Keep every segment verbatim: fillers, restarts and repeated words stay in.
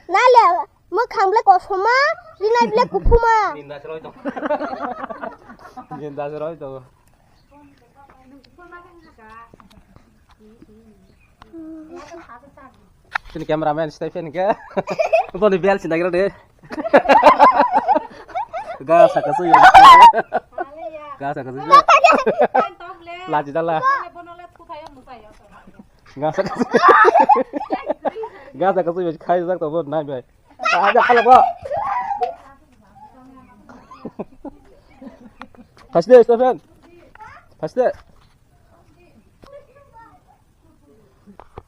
Nale, mwkhang ble kosoma, rinai ble kuphuma. Jinda se roi tong. Jinda se roi tong. Sini cameraman stay fan ke. Boni bel sinda kira de. Ga saka suyo. Ga saka suyo. Laji dala. Gasa kasu. Gasa kasu yo khai jak to nai bai. Ada kalau kok. Haste Stephen. Haste.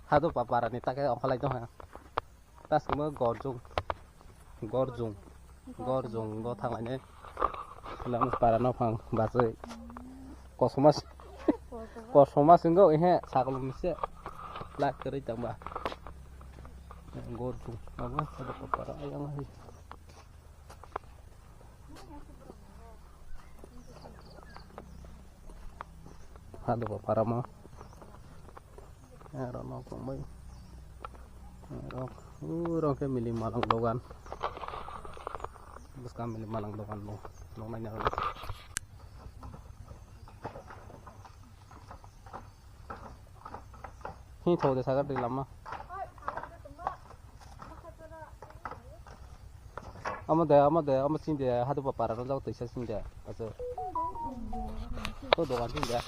Hado papara ni take ongkhalai to ha. Tas mo gorjung. Gorjung. Gorjung go thanglainai. Lam para no phang basai. Kosoma s-, kosoma singo ihe saklum se. Lak kari tangba. Gorjung. Abo ada papara ayang hai. Hado papara mo. Aro nok tongbai. Aro, uro khe miling malang dogan. Bwskang miling malang dogan bo. Noknai nang. Hi thok de sagar de lama. Amo de, amo de, amo sing de, hadu pa para no jago toisa sing de. Acha. To dogan sing de.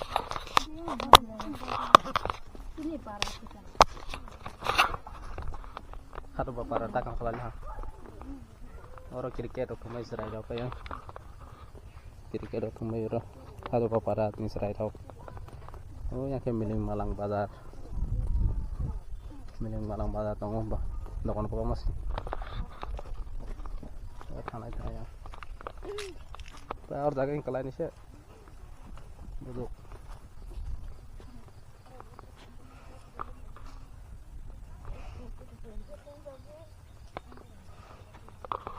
Hadu pa para ta kang khalai ha. Oro cricket rok thumai chwrai rok yang. Cricket rok thumai oro. Hadu pa para ni chwrai rok. O yang khe miling malang bazar. Miling malang bazar tongo ba. Dokan pokok mas. Thanai thanai ya. Ta or jaga ingkalai ni se. Buduk.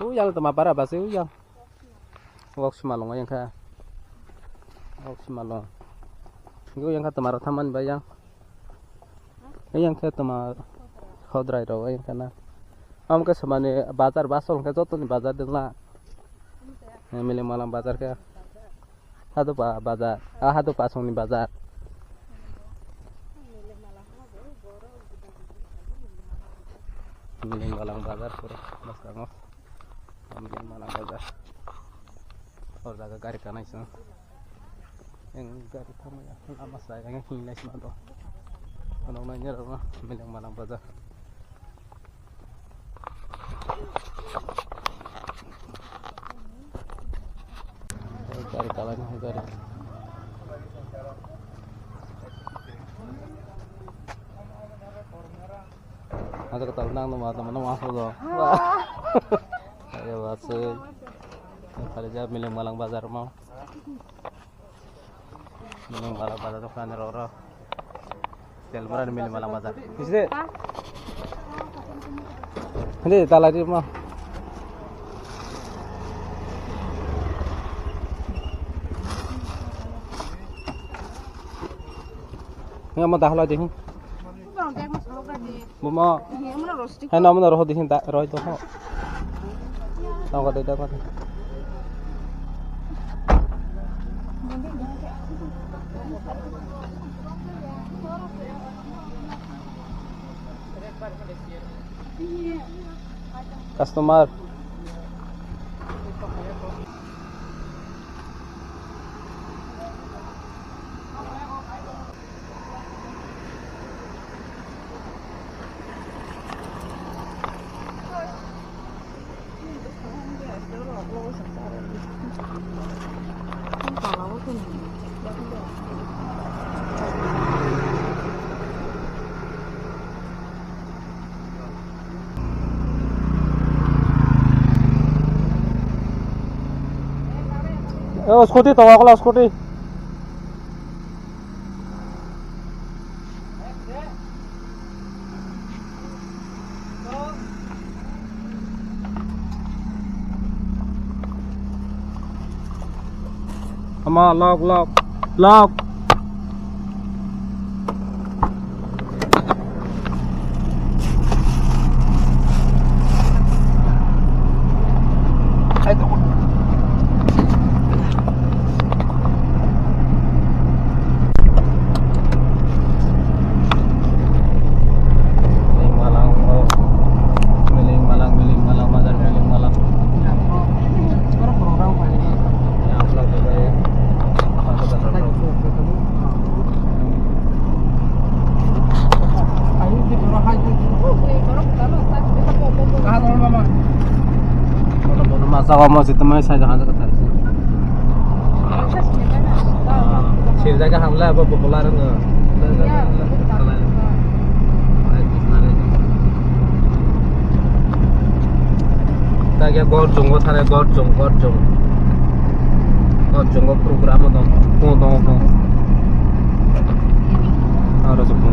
Uyang toma para basi uyang. Wak simalong yang kha. Wak simalong. Uyang kha toma rok thamani bai yang. Yang kha toma khodrai rok yang kha na. Am khe samani bazar basol khe joto ni bazar dengla. Miling malang bazar khe. Hadu pa bazar, ah, hadu pa songni bazar. Miling malang bazar pura bwskango. Miling malang bazar. O jaga gari kanai song. Yang gari thamaya lama sai yang hinglai sima do. Ono nanya rama miling malang bazar. Gari kalai no gari. Ada kata nang nama teman nama apa do? Ayo basui. Kali jab miling malang bazar mau. Miling malang bazar tuh kan roro. Tel murah miling malang bazar. Sini. Ini talai di rumah. Ini mau tahu lagi. Buma. Hai nama roh di sini tak roh itu ho. Tau kata itu apa? Customer. O scooty tongo, okola scooty. Ama lok, lok, lok. Saka mo situ mai sai jaga jaga thai. Sir jaga hamla abo popular no. Tagya gor chungo thane gor chung gor chung. Gor chungo program dong. Kung dong kung. Aro chukung.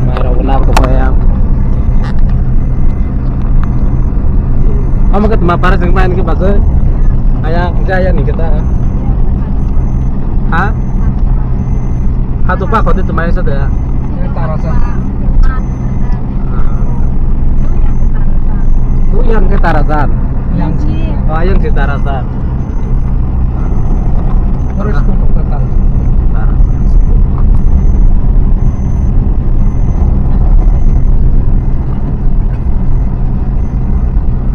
Mai rok na ko ya. Amo ke tma para jeng main ke bagai. Aya, aya ni kita. Ha? Ha tu pa ko de tma sa de. Tarasan. Yang ke tarasan. Yang si. Oh, yang si tarasan. Terus kung kung kata.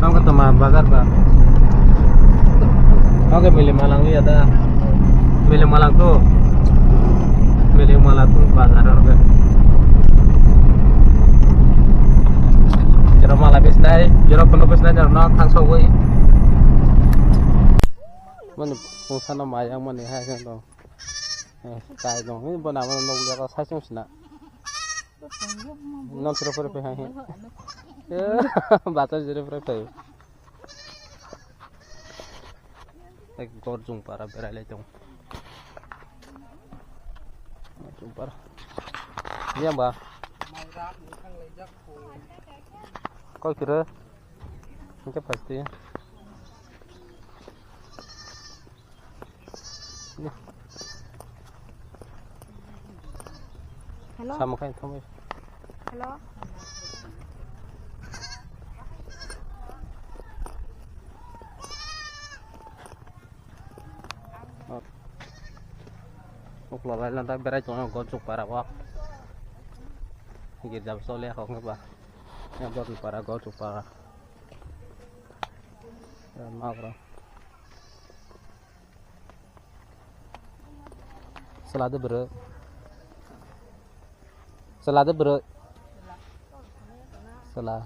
Tong ka toma bazar ba. Oke, mili malang liya da. Mili malang tu. Mili malang tu bazar oke. Jero mala bisnai, jero kono bisnai jero no thang sogwi. Mani pungsano mayang mani hai khe dong. Eh, kai dong. Bo nama nong liya ka sai sung sina. Non sero pore pe hai. Eh, bato jero pore pe. Ek gor jung para berai lai tong. Jung para. Iya ba. Koi kira. Engke pasti. Hello. Samo khain thomwi. Hello. Ukla lai landa berai tongo Gochuk para o. Girja bwsole kok ba. Ya Gochuk para, Gochuk para. Ya magra. Sela de bro. Sela de bro. Sela.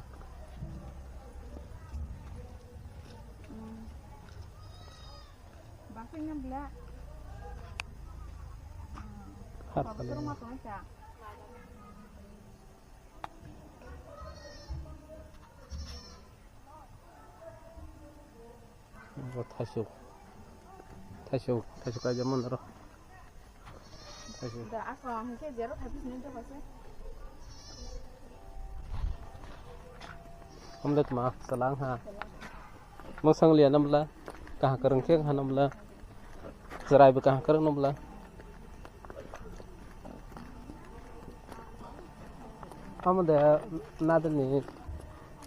Hat sela. Bo thaisuk. Thaisuk, thaisuk kaijak mano ro. Thaisuk. Da, ako hingke jero thaipis ni to kase. Hamlet ma, salang ha. Mosang liya namla, kaha karang khe ha namla. Chwrai bo kaha karang namla. Amo de nadani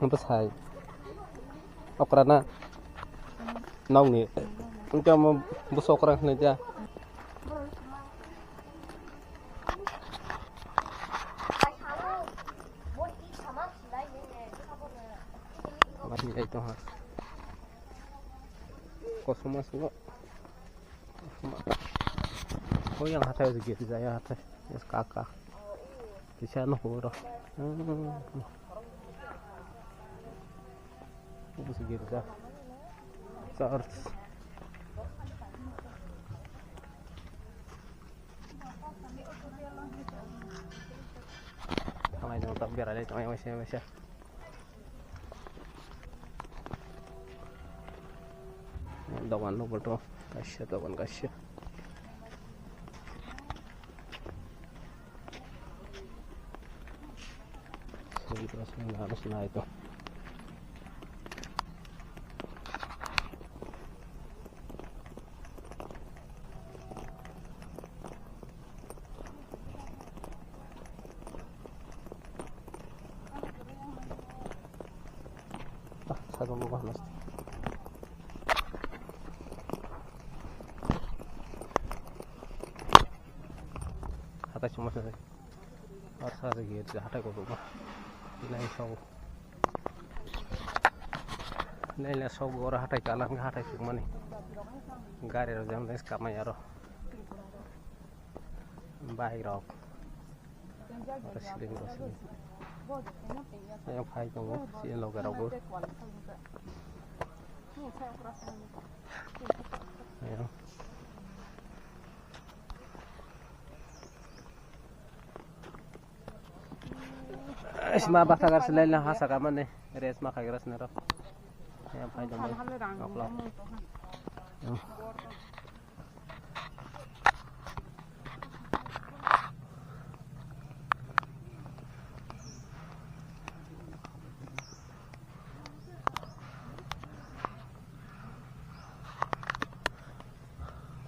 bwsai okra na nokni. Engke amo bwsa okra hinui dia. Kosom ma singo. Hoi yang hathai o gate jaya hathai. Yes, kaka. Kisa no horo. Ubus girja. Church. Thanglai tong tak berai lai tong yang masa masa. Dogan no boto kaisa dogan kaisa. Sini terus nang harus naik tuh. Ah, satu buah mas. Hatai semua selesai. Asa lagi hatai kotor mah. Nai sok. Nai le sok ora hatai kalang hatai sukmani. Gari rok jam des kamai aro. Bike rok. Oro siling rok sini. Ayang phai tongo, sini loge rokbo. Ayang. Sima bata gar silai na ha saka mane, res ma khagra sini rok. Ayang phai tongo. Noklok. Ayang.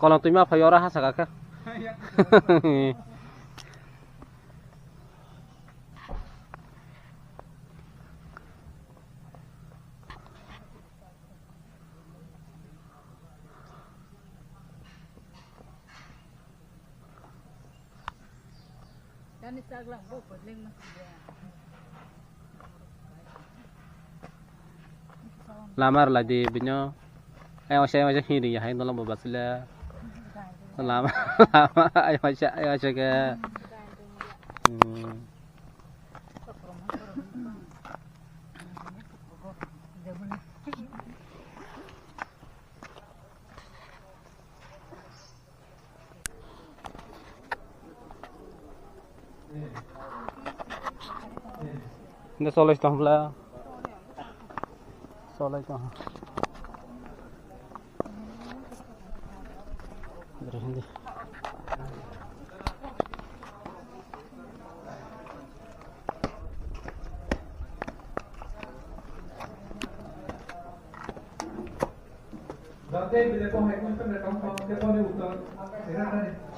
Kolong twima phai oro ha saka khe. Lama rwlai di bino. Ayang waisa, ayang waisa hini ya, hai nolong bo basile. Lama, lama, ayang waisa, ayang waisa ke. Hmm. Nda solai tong bla. Solai tong. Dere hindi. Dante bile po hai kun pemre tong tong te po ni uttor. Era tadi.